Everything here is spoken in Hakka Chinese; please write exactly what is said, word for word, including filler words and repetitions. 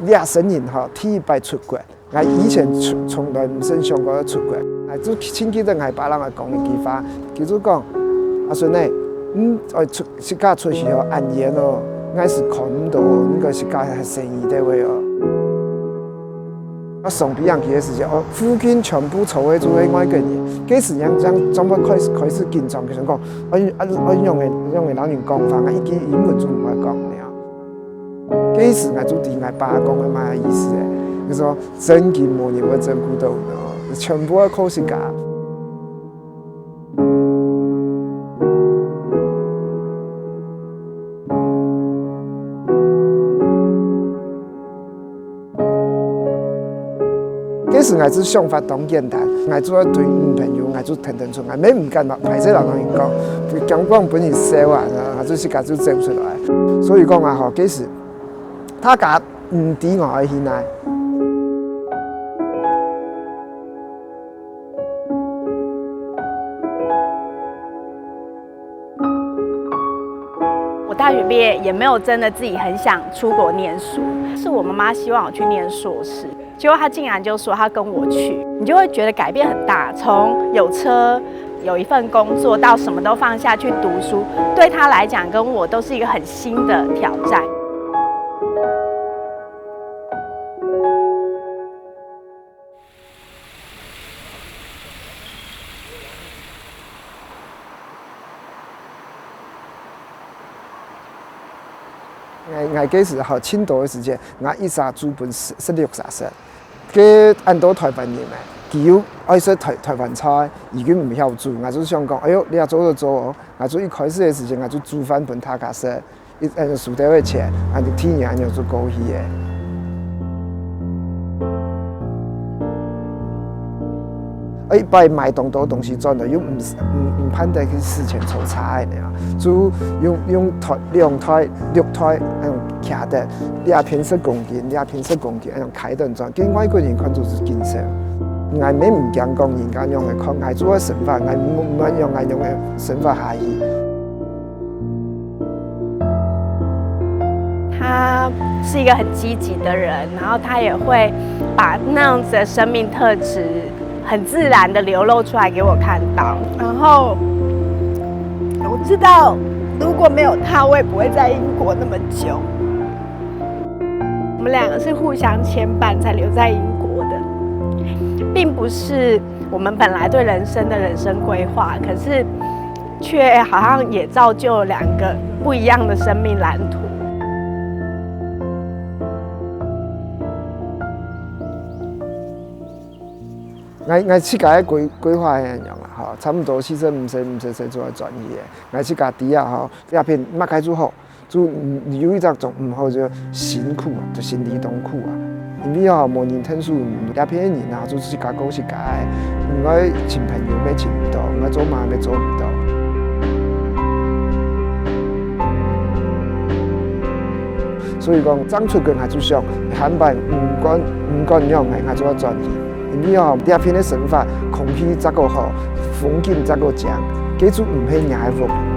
這生人吼，第一擺出國，𠊎以前從，從來毋曾想過愛出國。𠊎就盡記得𠊎爸摎𠊎講一句話，佢就講：「阿孫仔，你愛出，自家出去吼，恁遠哦，𠊎係看毋到哦，你个自家係生意在位哦。」啊，上飛行機个時節，哦，附近全部坐个就係外國人，該時正，正，正會開始，開始緊張，佢想講，愛，愛，愛仰仔，仰仔摎人講話，𠊎一句英文就毋會講了。 該時𠊎就知𠊎爸講个麼个意思咧。佢說：「真經無人會照顧到你哦，全部愛靠自家。」該時𠊎就想法當簡單，𠊎就愛對女朋友，𠊎就跈等出，𠊎乜毋敢嘛，歹勢摎人講，驚講分人笑啊，𠊎就自家就走出來。所以講啊吼，該時大家毋知𠊎愛去哪。 我大學畢業也沒有真的自己很想出國念書，是我媽媽希望我去念碩士，結果她竟然就說她跟我去，你就會覺得改變很大，從有車、有一份工作到什麼都放下去讀書，對她來講跟我都是一個很新的挑戰。 𠊎，𠊎該時吼，盡多个時間，𠊎一儕煮分十，十六儕食。該恁多臺灣人呢，佢又愛食臺，臺灣菜，佢又毋曉煮，𠊎就想講，哎喲，這做就做哦。𠊎就一開始个時間，𠊎就煮飯分大家食。 一，呃，收到个錢，啊，就第二日恁樣就過去咧。啊，一擺買當多東西轉來，又毋，毋，毋盼得去使錢坐車个呢，就用，用袋，兩袋、六袋，恁樣擎等，這片十公斤，這片十公斤，恁樣㧡等轉，分外國人看做係緊張。𠊎乜毋驚講人家仰仔看，𠊎就愛生活，𠊎毋，毋愛讓𠊎仰仔生活下去。 他是一個很積極的人，然後他也會把那樣子的生命特質很自然的流露出來給我看到。然後我知道，如果沒有他，我也不會在英國那麼久。我們兩個是互相牽絆才留在英國的，並不是我們本來對人生的人生規劃，可是卻好像也造就了兩個不一樣的生命藍圖。𠊎，𠊎自家个規，規劃係恁樣啦，吼，差不多四十五歲，五十歲做个轉去个。𠊎自家知啊，吼，這片麼个就好， 就有一隻種毋好，就辛苦啊，就心裡當苦啊。因為吼，無人𢯭手，這片个人啊，就自家顧自家个，毋愛尋朋友乜尋毋到，毋愛做麼乜做毋到。所以講，正出國𠊎就想，下擺毋管，毋管仰仔，𠊎就愛轉去。因為吼，這片个生活，空氣再過好，風景再過靚，該就毋係若个屋。